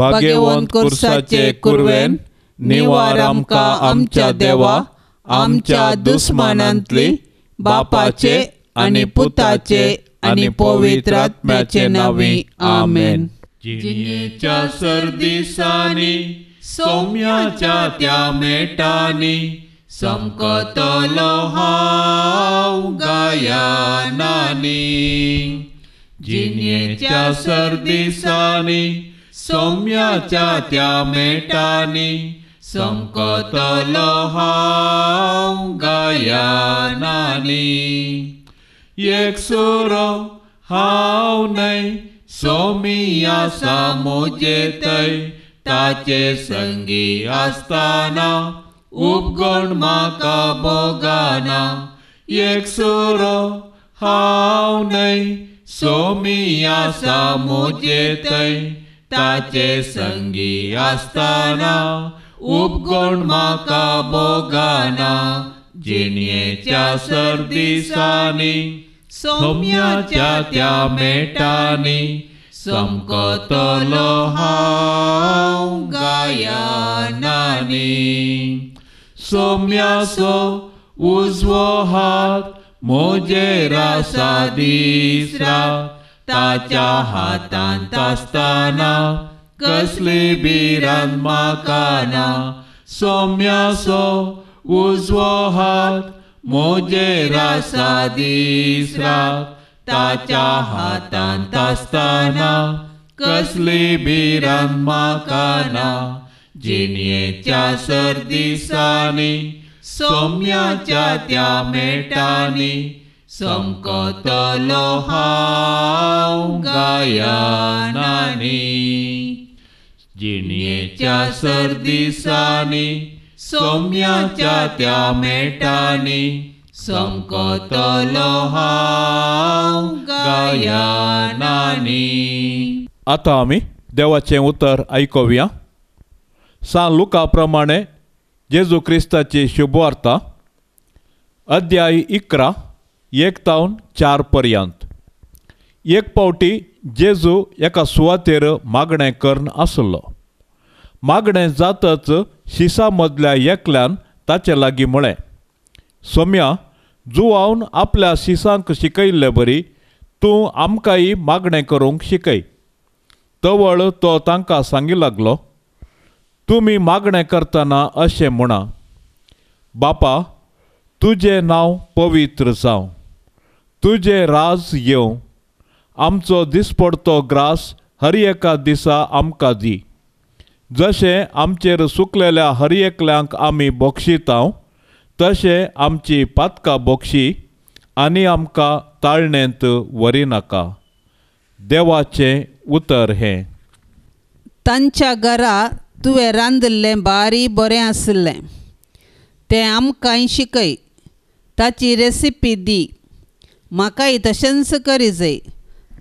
भाग्यवंत कुर्साचे कुरवेन निवार आमकां आमच्या देवा आमच्या दुस्मानांतली बापाचे आनी पुताचे आनी पवित्र आत्म्याचे नांवी आमेन. जिणेच्या सरदिसांनी सोम्याच्या त्या मेटांनी समकतलो हांव गायनांनी. जिणेच्या सरदिसांनी सोम्याच्या त्या मेटांनी समकतलो हांव गायनांनी. एक सुरो हांव न्हय सोमी आसा म्हजे थंय ताचे संगी आसतना उपगण म्हाका भोगाना. एक सुरो हांव न्हय सोमी आसा म्हजे थंय ताचे संगी आसतना उपगण म्हाका भोगाना. जिणेच्या सरदिसांनी सोम्याच्या त्या मेटांनी समकतलो हांव गायनांनी. सोम्याचो उजवो हात म्हजेर आसा दीस रात ताच्या हातांत आसतना कसली भिरांत म्हाका ना. सोम्याचो उजवो हात म्हजेर आसा दीस रात ताच्या हातांत आसतना कसली भिरांत म्हाका ना. जिणेच्या सरदिसांनी सोम्याच्या त्या मेटांनी समकतलो हांव गायनांनी. जिणेच्या सरदिसांनी सोम्याच्या त्या मेटांनी समकतलो हांव गायनांनी. आतां आमी देवाचें उतर आयकुया. सान लुका प्रमाणे जेजू क्रिस्ताची शुभवार्ता अध्याय 11 1 तावन 4 पर्यंत. एक पावटी जेजू एका सुवातेर मागणें करून आसलो. मागणें जातच शिसा मदल्या एकल्यान ताचे लागीं म्हळें, सोम्या, जुवावन आपल्या शिसांक शिकयल्ले बरी तूं आमकांय मागणें करूंक शिकय. तवळ तो तांकां सांगी लागलो, तुमी मागणें करतना अशें म्हणा, बापा तुजें नांव पवित्र जावं, तुजें राज येवं, आमचो दिसपडतो ग्रास हर एका दिसा आमकां दी, जशें आमचेर सुकलेल्या हर एकल्यांक आमी बक्षितांव तशें आमची पातकां बक्षी आनी आमकां ताळणेंत व्हरिनाका. देवाचें उतर हें. तांच्या घरा तुवें रांदिल्लें बारी बरें आशिल्लें, तें आमकांय शिकय, ताची रेसिपी दी, म्हाकाय तशेंच करी जाय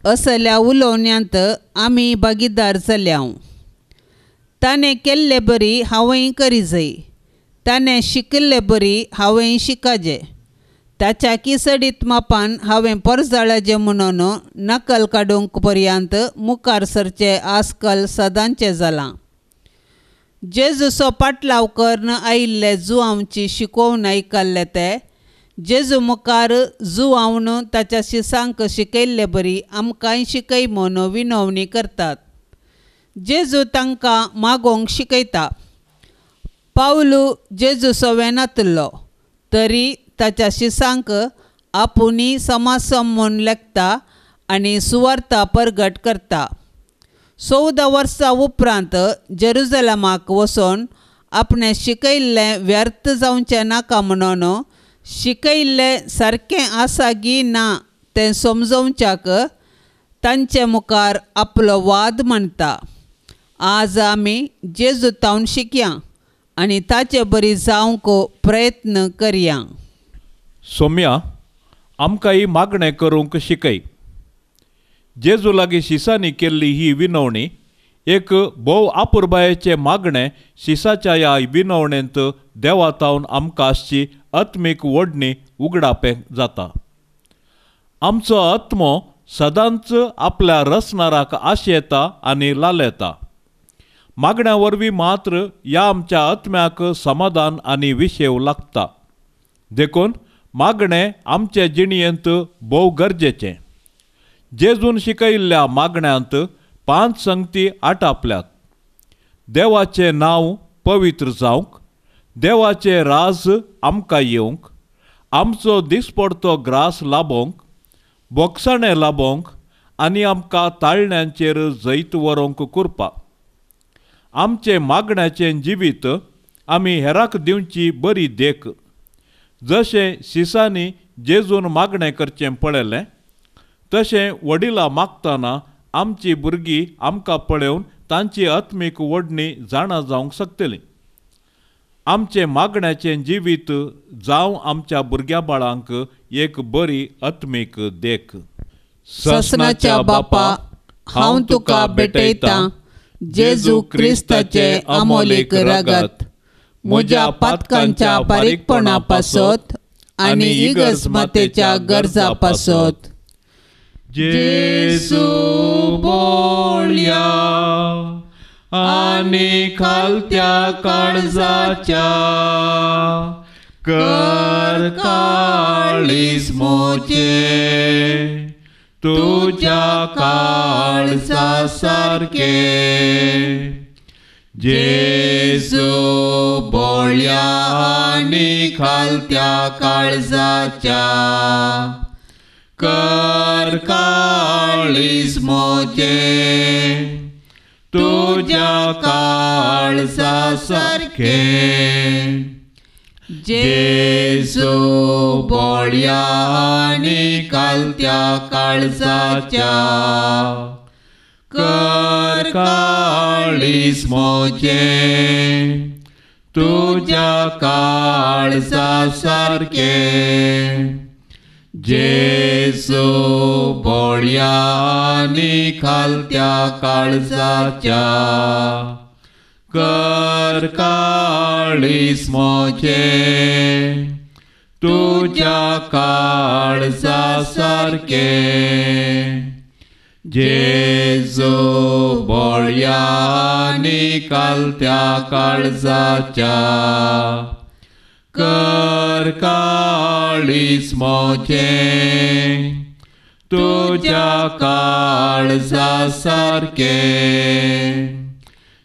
असल्या उलोवण्यांत आमी भागीदार जाल्या. ताणें केल्ले बरी हांवें करी जाय, ताणें शिकिल्ले बरी हांवें शिकाजे, ताच्या किसडीत मापान हांवें परजाळाचें म्हणून नकल काडूंक पर्यंत मुखार सरचें आजकाल सदांचें जालां. जेजूचो पाटलाव करून आयिल्ले जुवांवची शिकोवन आयकल्ले ते जेजू मुखार जुवावन ताच्या शिसांक शिकयल्ले बरी आमकांय शिकय म्हूण विनवणी करतात. जेजू तांकां मागोवंक शिकयता. पावलू जेजू सवें नातलो तरी ताच्या शिसांक आपुणी समासम म्हूण लेखता आनी सुवार्ता परगट करता. 14 वर्सां उपरांत जेरुजलमाक वचून आपणें शिकयल्लें व्यर्थ जावचें नाका म्हणून शिकयल्लें सारकें आसा गी ना तें समजोवच्याक तांचे मुखार आपलो वाद मांडटा. आज आमी जेजू तावन शिकया आनी ताचे बरी जावंक प्रयत्न करया. सोम्या, आमकांय मागणें करूंक शिकय. जेजू लागीं शिसांनी केल्ली ही विनवणी एक भोव आपुरबायेचें मागणें. शिसाच्या ह्या विनवणेंत देवा तावन आमकां आसची आत्मीक ओडणी उगडापें जाता. आमचो आत्मो सदांच आपल्या रचणाराक आशेता आनी लालेता. मागण्या वरवीं मात्र ह्या आमच्या आत्म्याक समाधान आनी विशेव लागता. देखून मागणें आमचे जिणयेंत भोव गरजेचें. जेजून शिकयिल्ल्या मागण्यांत 5 संगती आटापल्यात. देवाचें नांव पवित्र जावंक, देवाचें राज आमकां येवंक, आमचो दिसपडतो ग्रास लाबोवंक, बोगसाणें लाबोवंक आनी आमकां ताळण्यांचेर जैत व्हरूंक कुरपा. आमचें मागण्याचें जिवीत आमी हेराक दिवची बरी देख. जशें शिसांनी जेजून मागणें करचें पळयलें तशें वडिलां मागतना आमची भुरगीं आमकां पळोवन तांची आत्मीक ओडणी जाणा जावंक शकतली. आमचें मागण्याचें जिवीत जावं आमच्या भुरग्या बाळांक एक बरी आत्मीक देख. ससनाच्या बापा, हांव तुका भेटयतां जेजू क्रिस्ताचें अमोलीक रगत, म्हज्या पातकांच्या बारीकपणा पासत आनी इगर्ज मातेच्या गरजा पासत. जेजू बोळया आनी खालत्या काळजाच्या कर काळीज मोजे तुज्या काळजा सारके. जेजू बोळया आनी खालत्या काळजाच्या कर काळीज मोजे तुज्या काळजा सारके. जेजू बोळया आनी खालत्या काळजाच्या कर काळीज मोजे तुज्या काळजा सारके. जेजू बोळया आनी खालत्या काळजाच्या कर काळीज मोजे तुज्या काळजा सारके. जेजू बोळया आनी खालत्या काळजाच्या कर काळीज मोजे तुज्या काळजा सारके.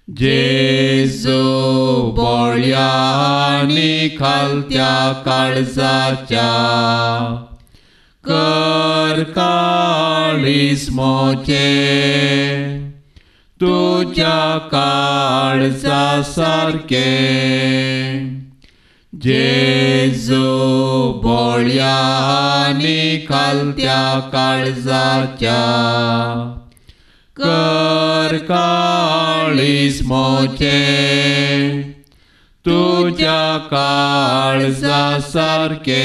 जेजू बोळया आनी खालत्या काळजाच्या कर काळीज मोजे तुज्या काळजा सारके. जेजू बोळया आनी खालत्या काळजाच्या कर काळीज मोजे तुज्या काळजा सारके.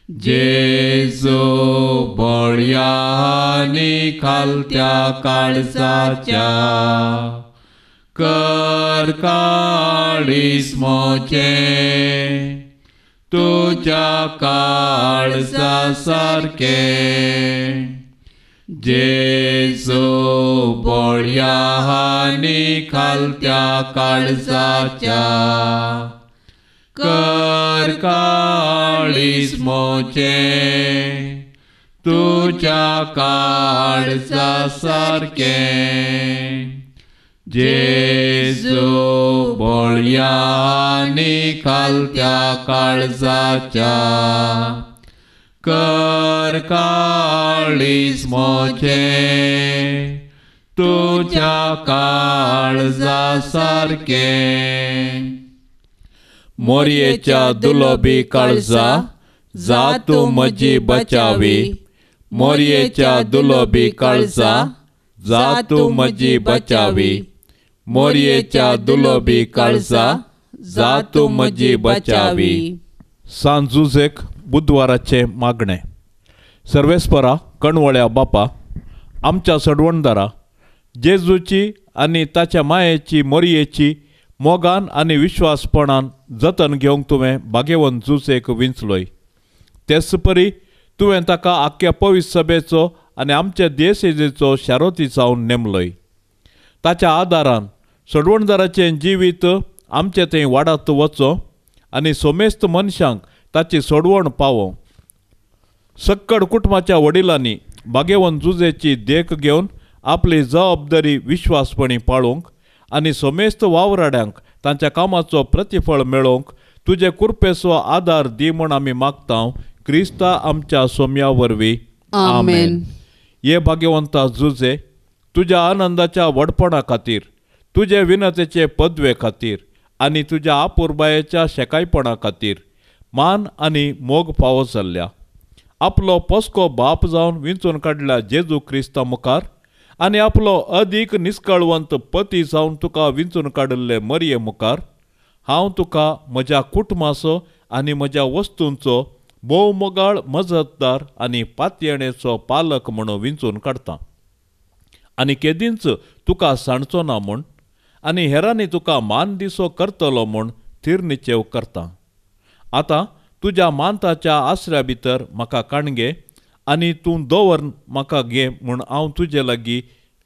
जेजू बोळया आनी खालत्या काळजाच्या कर काळीज मोजे तुज्या काळजा सारके. जेजू बोळया आनी खालत्या काळजाच्या कर काळीज मोजे तुज्या काळजा सारके. जेजू बोळया आनी खालत्या काळजाच्या कर काळीज मोजे तुज्या काळजा सारके. मोरयेच्या दुलोबी काळजा जा तूं म्हजी बचावी. मोरयेच्या दुलोबी काळजा जा तूं म्हजी बचावी. मोरयेच्या दुलोबी काळजा जा तूं म्हजी बचावी. सांत जुझेक बुधवाराचें मागणें. सर्वेस्परा कणवळ्या बापा, आमच्या सडवणदारा जेजूची आनी ताच्या मायेची मोरयेची मोगान आनी विश्वासपणान जतन घेवंक तुवें भाग्यवंत जुझेक विंचलोय. तेच परी तुवें ताका आख्ख्या पवित्र सभेचो आनी आमच्या देशेचो शारोती जावन नेमलोय. ताच्या आदारान सोडवणदाराचें जिवीत आमचें थंय वाडत वचो आनी सोमेस्त मनशांक ताची सोडवण पावो. सक्कड कुटुंबाच्या वडिलांनी भाग्यवंत जुजेची देख घेवन आपली जबाबदारी विश्वासपणी पाळूंक आनी सोमेस्त वावराड्यांक तांच्या कामाचो प्रतिफळ मेळोवंक तुजे कृपेचो आदार दी म्हूण आमी मागता क्रिस्ता आमच्या सोम्या वरवीं. आमेन. हे भाग्यवंता जुजे, तुज्या आनंदाच्या व्हडपणा खातीर, तुजे विनतेचे पदवे खातीर आनी तुज्या आपुरबायेच्या शेकायपणा खातीर मान आनी मोग फावो जाल्ल्या आपलो पोसको बाप जावन विंचून काडल्या जेजू क्रिस्ता मुखार आनी आपलो अदीक निस्कळवंत पती जावन तुका विंचून काडिल्ले मरये मुखार हांव तुका म्हज्या कुटुंबाचो आनी म्हज्या वस्तूंचो भोव मोगाळ मजतदार आनी पातयेणेचो पालक म्हणून विंचून काडटा आनी केदींच तुका सांडचो ना म्हूण आनी हेरांनी तुका मान दिसो करतलो म्हूण थीर निचेव करता. आतां तुज्या मानताच्या आसऱ्या भितर म्हाका काणगे आनी तूं दवर म्हाका घे म्हूण हांव तुजे लागीं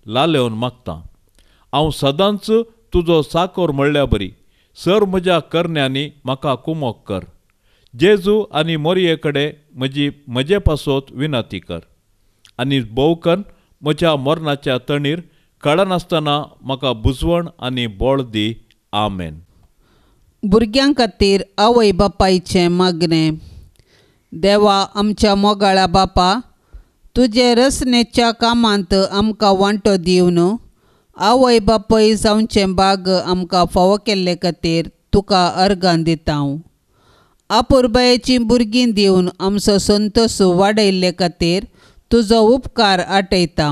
लालेवन मागतां. हांव सदांच तुजो साकोर म्हणल्या बरी सर म्हज्या करण्यांनी म्हाका कुमोक कर. जेजू आनी मोरये कडेन म्हजी म्हजे पासत विनंती कर आनी भोवकन म्हज्या मरणाच्या तणीर कळनासतना म्हाका बुजवण आनी बळ दी. आमेन. भुरग्यां खातीर आवय बापायचें मागणें. देवा आमच्या मोगाळा बापा, तुजे रचनेच्या कामांत आमकां वांटो दिवन आवय बापाय जावचें भाग आमकां फावो केल्ले खातीर तुका अर्गां दिता. आपुरबायेचीं भुरगीं दिवन आमचो संतोश वाडयल्ले खातीर तुजो उपकार आटयता.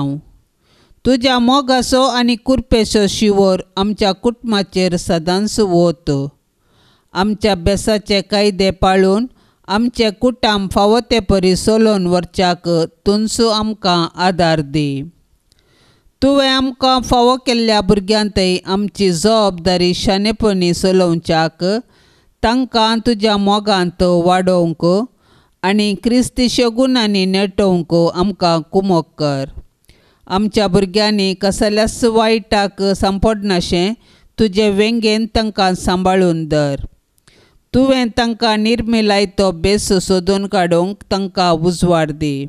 तुज्या मोगाचो आनी कृपेचो शिंवर आमच्या कुटुंबाचेर सदांच वत. आमच्या बेसाचे कायदे पाळून आमचें कुटुंब फावो ते परी चलोवन व्हरच्याक तुंचो आमकां आदार दी. तुवें आमकां फावो केल्ल्या भुरग्यांतय आमची जबाबदारी शाणेपणी चलोवच्याक, तांकां तुज्या मोगांत वाडोवंक आनी क्रिस्तीच्या गुणांनी नेटोवंक आमकां कुमोक कर. आमच्या भुरग्यांनी कसल्याच वायटाक सांपडनाशें तुजे वेंगेन तांकां सांबाळून धर. तुवें तांकां निर्मिलाय तो बेस सोदून काडूंक तांकां उजवाड दी.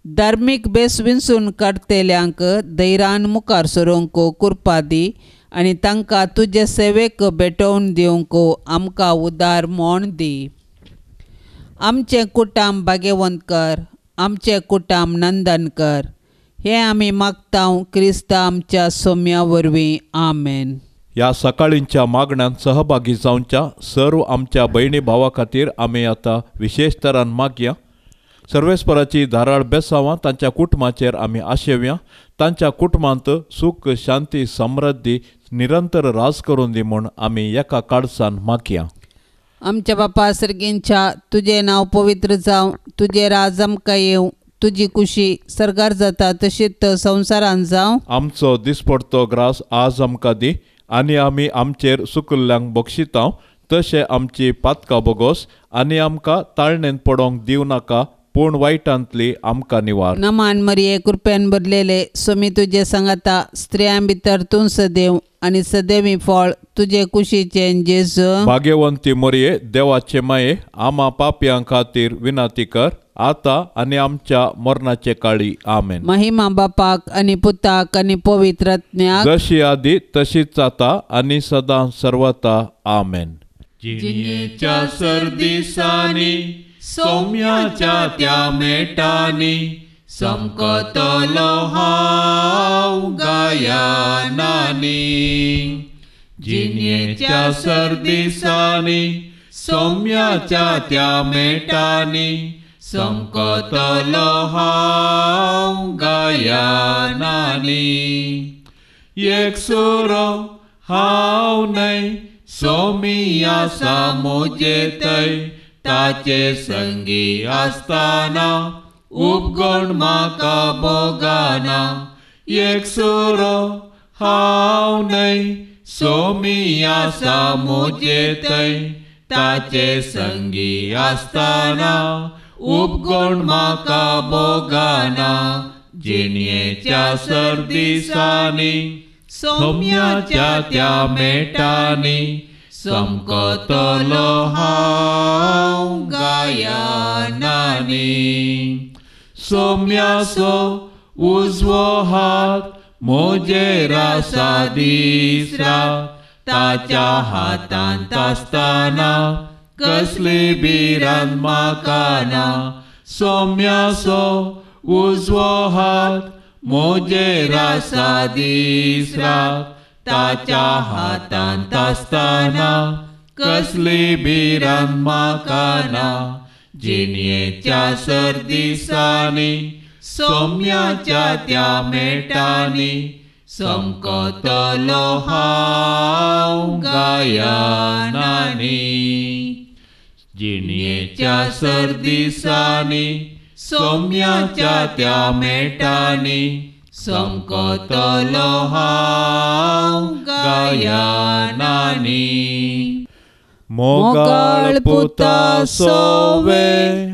धार्मीक बेस विंचून काडटेल्यांक धैर्यान मुखार सरूंक कृपा दी आनी तांकां तुजे सेवेक भेटोवन दिवंक आमकां उदार म्हण दी. आमचें कुटुंब भाग्यवंत कर, आमचें कुटुंब नंदन कर, हें आमी मागता क्रिस्ता आमच्या सोम्या वरवीं. आमेन. ह्या सकाळींच्या मागण्यांत सहभागी जावच्या सर्व आमच्या भयणी भावा खातीर आमी आतां विशेश तरान मागया. सर्वेस्पराची धाराळ बेसावां तांच्या कुटुंबाचेर आमी आशेवया. तांच्या कुटुंबांत सूख शांती समृद्धी निरंतर राज करून दी म्हूण आमी एका काळसान मागया. आमच्या बापा सर्गींच्या, तुजें नांव पवित्र जावं, तुजें राज आमकां येवं, तुजी कुशी सर्गार जाता तशीच संवसारांत जावं. आमचो दिसपडतो ग्रास आज आमकां दी आनी आमी आमचेर सुकल्ल्यांक बक्षिता तशें आमची पातकां बोगोस आनी आमकां ताळणेंत पडोवंक दिवं नाका, पूण वायटांतली आमकां निवार. नमान मरिये, कृपेन भरलेले, स्वामी तुजे सांगाता, स्त्रियां भितर तूं सदैव आनी सदैवी फळ तुजे कुशीचें जेजू. भाग्यवंती मरिये, देवाचे माये, आमा पापयां खातीर विनंती कर आतां आनी आमच्या मरणाचे काळी. आमेन. महिमा बापाक आनी पुताक आनी पवित्र आत्म्याक, जशी आदी तशीच आतां आनी सदां सर्वता. आमेन. जिणेच्या सरदिसांनी सौम्याच्या त्या मेटांनी समकतलो हांव गायनांनी. जिणेच्या सरदिसांनी सौम्याच्या त्या मेटांनी समकतलो हांव गायनांनी. एक सुरो हांव न्हय सोमी आसा म्हजे थंय, ताचे संगी आसतना उपगण म्हाका भोगना. एक सुरो हांव न्हय सोमी आसा म्हजे थंय, ताचे संगी आसतना उपगण म्हाका भोगना. जिणेच्या सरदिसांनी सोम्याच्या त्या मेटांनी समकतलो हांव गायनांनी. सोम्याचो उजवो हात म्हजेर आसा दीस रात, ताच्या हातांत आसतना कसली भिरांत म्हाका ना. सोम्याचो उजवो हात म्हजेर आसा दीस रात, ताच्या हातांत आसतना कसली भिरांत म्हाका ना. जिणयेच्या सरदिसांनी सोम्याच्या त्या मेटांनी समकतलो हांव गायनांनी. जिणयेच्या सरदिसांनी सोम्याच्या त्या मेटांनी समकतलो हांव गायनांनी. मोगाळ पुता सोवे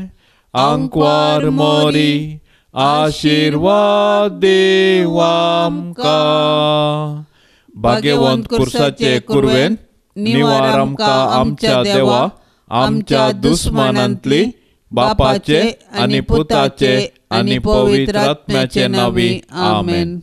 आंकवार मोरी आशिर्वाद दीव आमकां. भाग्यवंत कुर्साचे कुरवेन निवार आमकां आमच्या देवा आमच्या दुस्मानांतली बापाचे आनी पुताचे आनी पवित्र आत्म्याचे नांवी आमेन.